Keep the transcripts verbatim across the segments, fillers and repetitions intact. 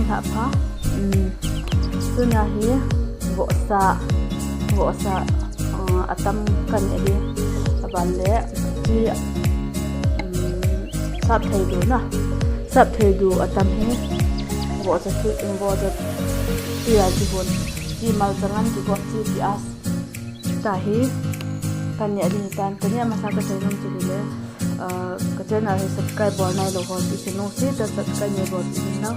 Apha. Um, tuna hi vohsa, vohsa, uh, atam kanei ahi. Aban le chi, um, saptheidu na. Saptheidu atam hi vohsa thu, vohsa thu a kihon. Chi malcha ngan kigop, chi pias. Tahi, kanei ahi tan, kanei amasa kasei nom chu hile, ah, ka channel hi subscribe bol nailou ho ti si nung si, ta subscribe nei bol ti nau,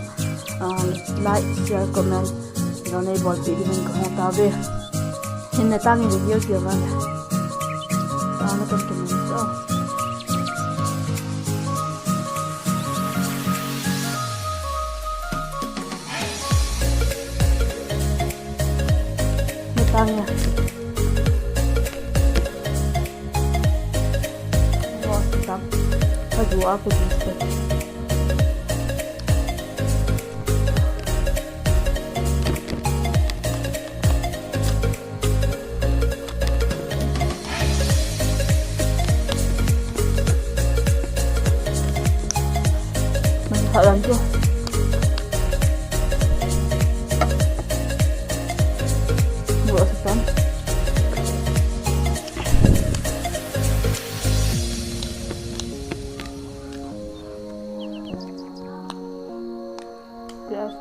ah, like, share, comment, lo nei bol ti nung ka hong tave. Hin na tang in video ti va le. Ah, na kan kin so. Natang ya. Roast tam. Paju a paju. Masarap lang to. Bukas pa. Yes.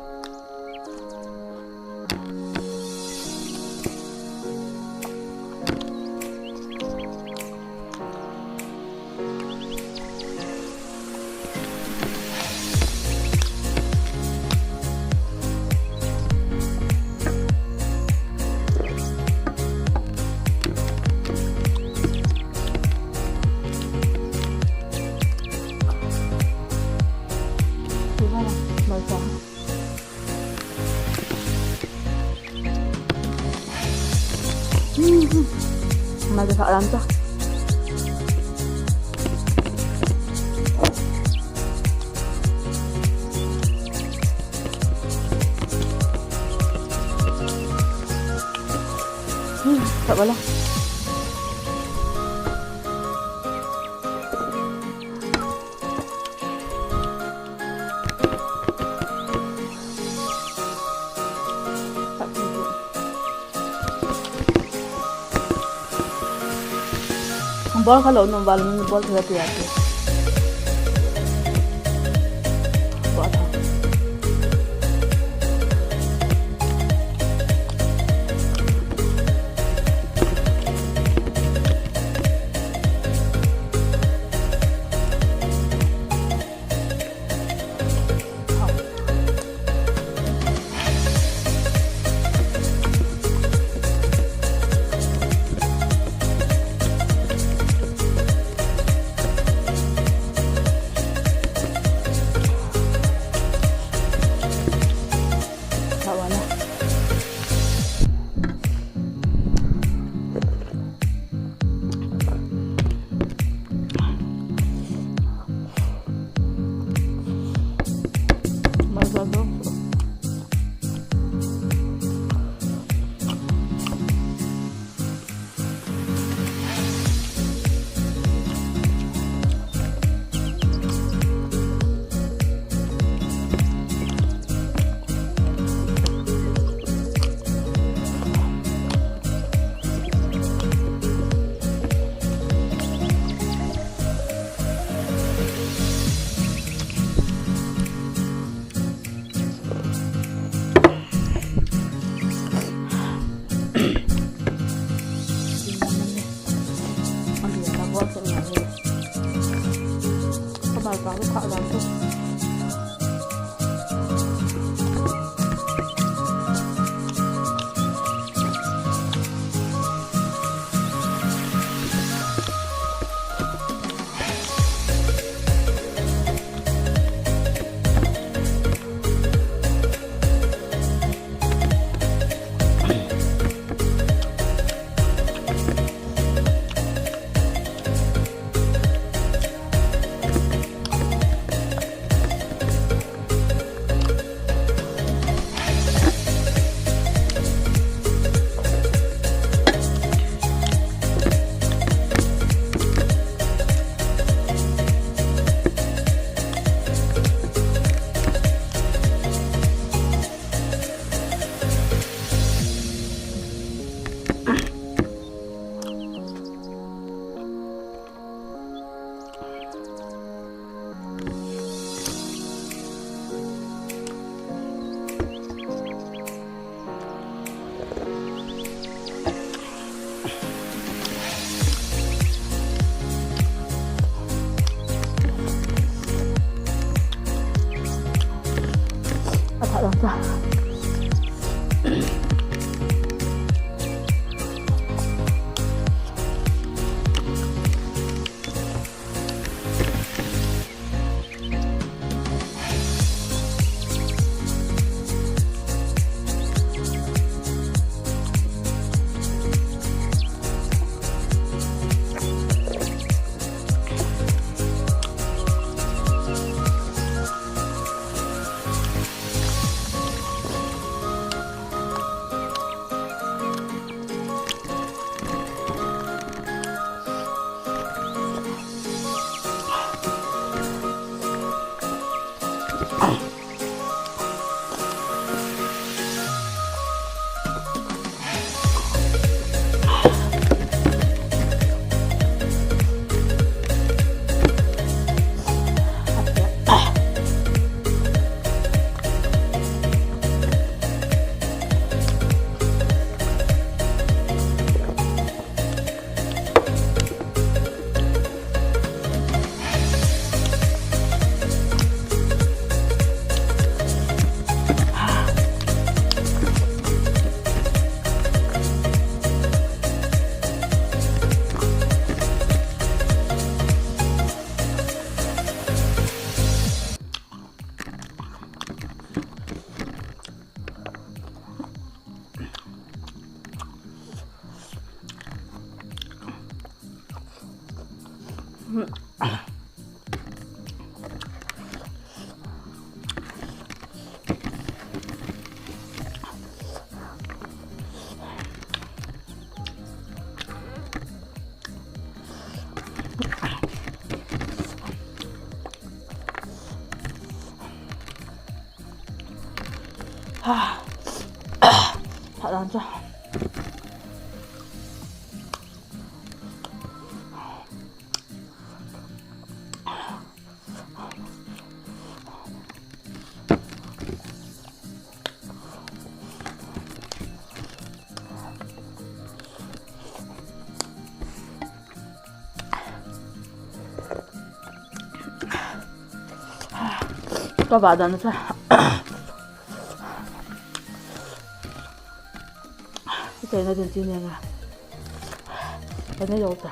Mari sa alam to. Hmm, tak boleh. Bol kha lou nom val, bol kha lou tia. Bol kha. Phat dan chu. Ka vah dan chu. Ka chaina din chi ne nga. Ka ne lo ta.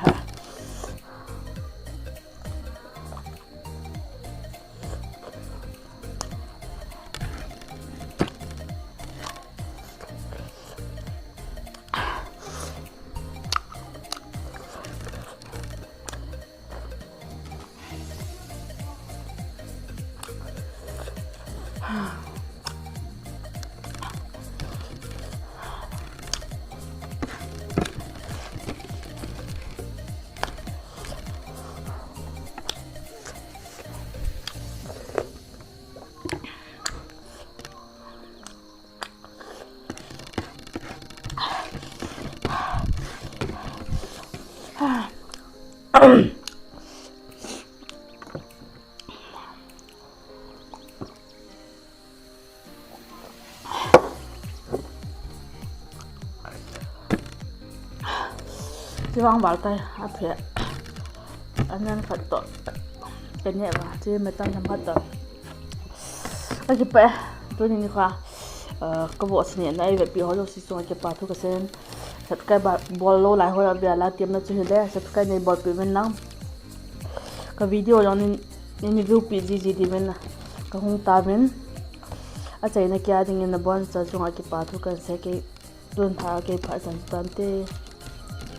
Chivang val tai, a phe. Anan khat to. Ka ne va, chi me tan tham khat to. Ka kipah, tuni nikho, eh, ka vlog sine na ei vepi ho jouse chunga kipa thu ka sei. Subscribe bol lou lai ho a vela tiam na chu hile, subscribe nei bolpi uvin lang. Ka video jong nei, nei view pi jiji diuvin ka hung tauvin. Achaina kia dingin nabonchauva chunga kipa thu ka sei kei. Tun pha kei pha chan tante.